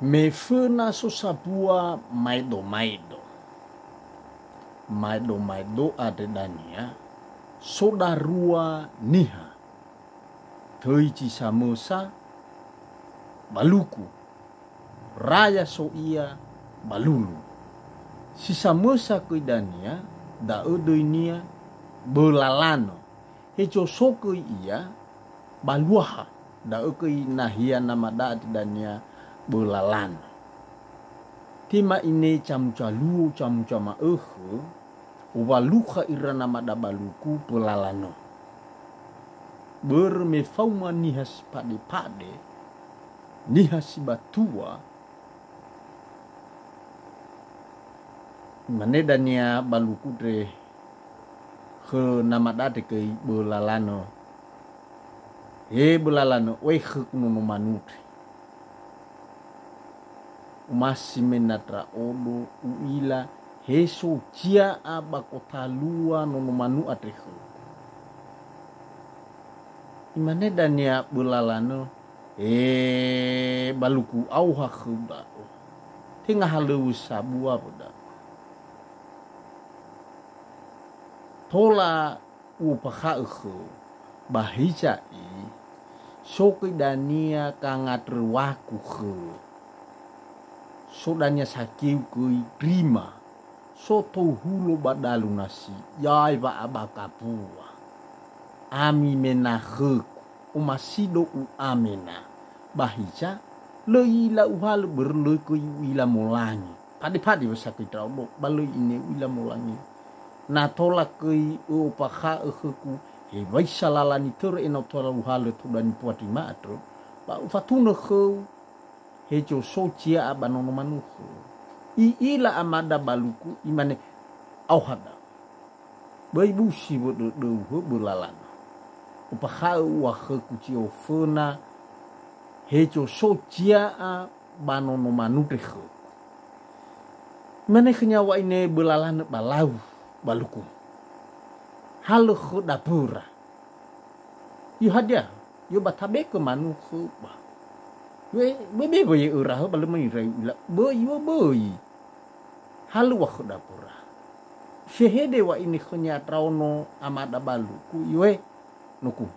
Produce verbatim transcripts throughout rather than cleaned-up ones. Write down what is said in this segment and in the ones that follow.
Me föna so sambua maedo-maedo. Maedo-maedo andre dania, so darua niha. Töi zi samösa, baluku. Raya so ia, balulu. Si samösa köi dania, da'ö döinia, Bölalanö. Hezo so köi ia, Baluaha, da'ö köi nahia namada dania Bölalanö. Tema ine camuza luo, camuza ma'ökhö, owalukha ira namada baluku Bölalanö. Börö me faoma niha si pade-pade, niha si batua, Imane dania baluku andre khö namada andre köi Bölalanö. He Bölalanö, oe khögu nono manu andre. Omasi mena ndra'odo u'ila he so zia'a ba gotalua nono manu andre khögu. Imane dania Bölalanö, "E, baluku, aoha khöu ndra'o. Tenga halöŵö sambua wö ndra'o. Tola u'ombakha'ö khöu, ba hiza'i, so köi dania kangandröŵagu khöu. So dania sakeu köi ndrima, so tou hulö ba dalu nasi, ya'e wa'abakabua. Ami mena khögu, omasido u'a mena. Ba hiza, lö i'ila uhalö börö lö köi u'ila molangi. Pade-pade wö sakui ndra'odo, ba lö i'ine u'ila molangi. Na tola köi ö'ombakha'ö khögu, hewisa lala nitörö ena'ö tola uhalö tou dania mbua ndrima andrö, ba ufatunö khöu, hezo so zia'a ba nono manu khöu." I'ila amada baluku, imane, "Aoha ndra'o. Böi busi wö dödöu hö Bölalanö. Ombakha'ö u'a khögu zi oföna hezo so zia'a ba nono manu andre khögu." Imane khönia wa'ine Bölalanö, "Ba lau, baluku. Halö khöda mböra." "Yö hadia? Yö ba tabe khö manu khöu ba." "Yö, böi be wö yö öra hö ba lö möi ira u'ila." "Böi, yö böi. Halö u'a khöda mböra." Fehede wa'ine khönia ndraono amada baluku, "Yö, nogu.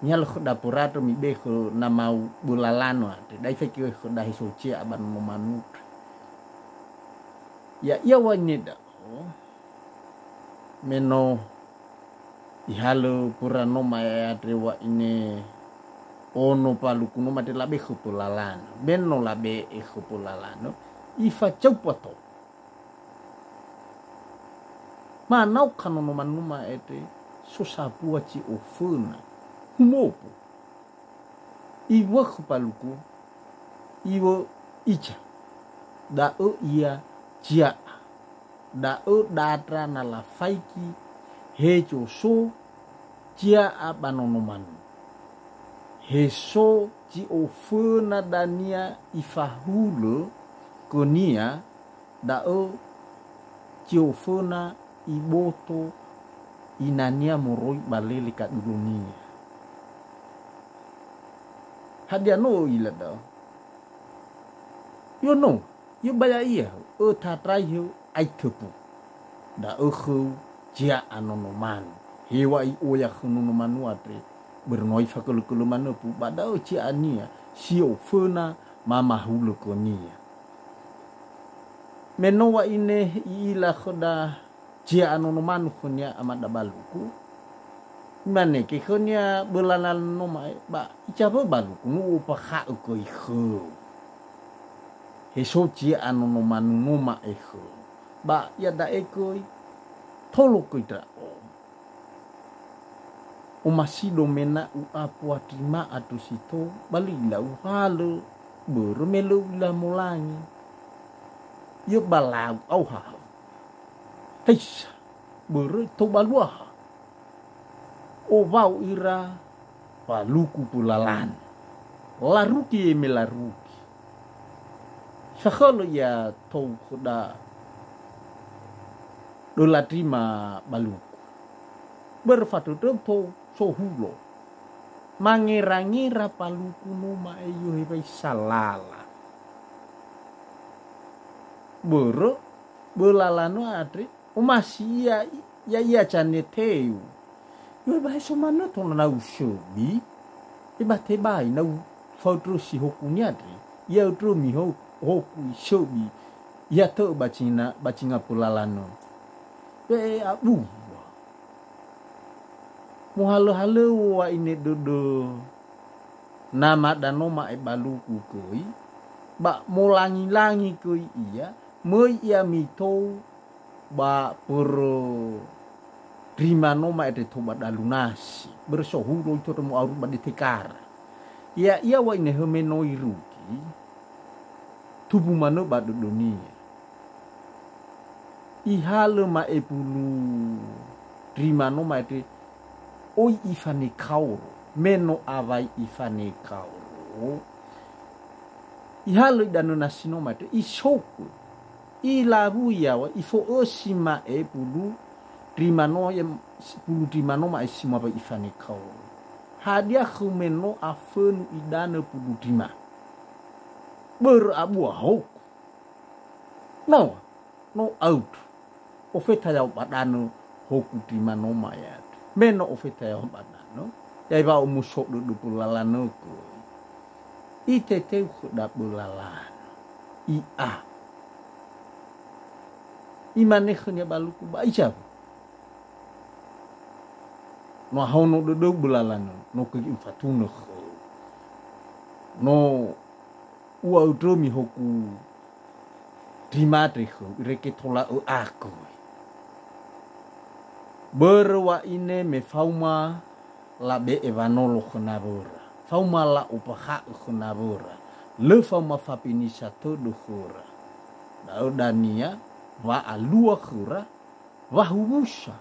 Mihalö khöda mböra andrö mibe khö namau Bölalanö andre. Da'e ifeke khöda hezo zia'a ba nono manu andre." Ya'ia wa'ine ndra'o, me no ihalö mböra no ma'e andre wa'ine ono baluku no ma'e andre labe khö Bölalanö. Me no labe'e khö Bölalanö, ifazaumba tou. Manaukha nono manu ma'e andre, so sambua zi oföna. Humobo. Iŵa'ö khö baluku, iŵa'ö iza. Da'ö ia zia'a. Da'ö dandra na lafaigi hezo so zia'a ba nono manu. Hezo zi oföna dania ifahulö khönia, da'ö zi oföna iboto inania moroi ba lele kadulonia. Hadia no ö'ila ndra'o? Yö no, yö ba ya'ia, ötandrai hö aitöbu. Da'ö khöu zia'a nono manu. Heŵa'ae oya khö nono manu andre, börö no ifakölö-kölö manö pu, ba da'ö zia'ania si oföna mamahulö khönia. Me no wa'ine i'ila khöda zia'a nono manu khönia amada baluku, imane ke khönia Bölalanö ma'e, "Ba iza wö baluku, no u'ombakha'ö göi khöu. Hezo zia'a nono manu no ma'e khöu. Ba iada'e göi, tolo göi ndra'o. Omasido mena u'a mbua ndrima andrö si tou, ba lö i'ila uhalö, börö me lö u'ila molangi. Yö ba lau, aoha hö. Taisa, börö tou Baluaha." Owa'ö ira baluku Bölalanö. Larugi me larugi. Sakhölö ia tou khöda döla ndrima baluku. Börö fadödöu tou so hulö. Mangera-ngera baluku no ma'e yö hewa'ae salala. Börö, böla lanö andre, omasi ia, ia, ia zaneteu. Yo ba heso manö tola nau söbi, e ba tebai nau faötrösi hoku niadre, ia ötrömi ho-, hoku söbi, ia tö'ö ba zina, ba zinga böla lanö. We'e abuwa. Mohalöhalöŵö wa'ine dödö na madanö ma'e baluku göi, ba molangilangi göi ia, möi ia mitou ba börö ndri manö ma'e andre tou ba dalu nasi, börö sohuro ito mo'auri ba detekara. Ya'ia wa'ine höme no irugi, tumbu manö ba dödönia. Ihalö ma'ebulu ndri manö ma'e andre, oi ifanekaoro, me no awai ifanekaoro. Ihalö idanö nasi no ma'e andre, isokö. Ilawui yaŵa, ifo'ösi ma'ebulu ndri manö ya, bulu ndri manö ma'e si mawai ifanekaoro. Hadia khöme no afönu idanö bulu ndri ma? Börö abuwa hoku. No, no autö. Ofeta ya'o ba danö hoku ndri manö ma'e andre. Me no ofeta ya'o ba danö, ya'i wa'omuso dödö böla lanö göi. Iteteu khöda böla lanö. I'a. Imane khönia baluku ba izawu. No ahono dödöu böla lanö, no göi ufatunö khöu. No u'aöndrömi hoku ndri ma andre khöu, irege tola ö'a göi. Börö wa'ine me faoma labe'e wanolo khö nawöra, faoma la'ombakha'ö khö nawöra, lö faoma fabinisa tödö khöra. Da'ö dania wa'alua khöra, wahuwusa,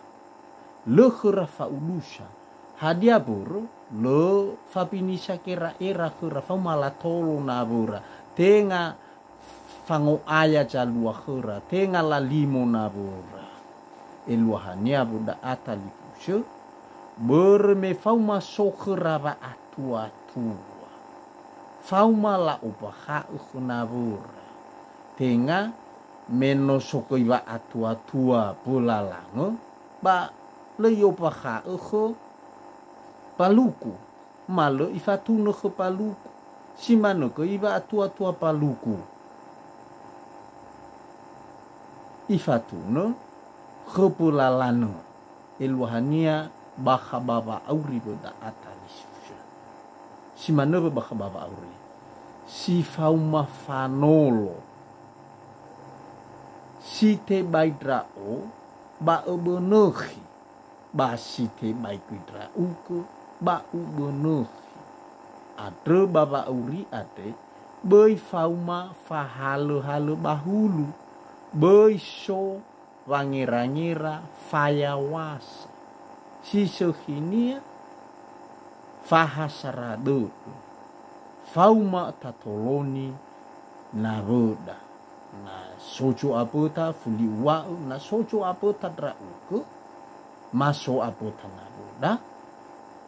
lö khöra fa'udusa. Hadia börö? Lö fabinisa gera'era khöra, faoma latolo nawöra, tenga fango'aya zalua khöra, tenga lalimo nawöra. Eluahania wöda'a talifusö, börö me faoma so khöra wa'atuatua. Faoma la'ombakha'ö khö nawöra. Tenga me no so göi wa'atuatua böla lanö, ba lö i'ombakha'ö khö baluku, ma lö ifatunö khö baluku. Si manö göi wa'atuatua baluku. Ifatunö khö böla lanö. Eluahania bakha ba wa'auri wöda'a talifusö. Si manö wö bakha ba wa'auri. Si faoma fanolo. Si tebai ndra'o ba öbönökhi. Ba si tebai göi ndra'ugö ba ubönökhi. Andrö ba wa'auri andre, böi faoma fahalöhalö ba hulu. Böi so wangerangera fayaw̃asa. Si sökhinia, fahasara dödö. Faoma tatoloni nawöda. Na so zo'aböta, fuli uŵa'ö, na so zo'aböta ndra'ugö, ma so aböta nawöda,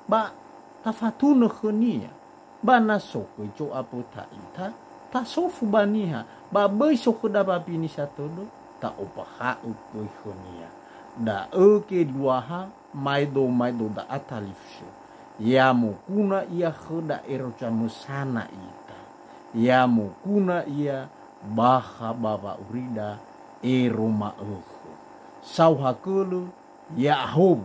ba tafatunö khönia. Ba na so göi zo'aböta ita, tasofu ba niha, ba böi so khöda wabinisa tödö, ta'ombakha'ö göi khönia. Da'ö geluaha maedo-maedo da'a talifusö. Ya moguna ia khöda ero zamösana ita. Ya moguna ia bakha ba wa'aurida ero ma'ökhö. Saohagölö, ya'ahowu,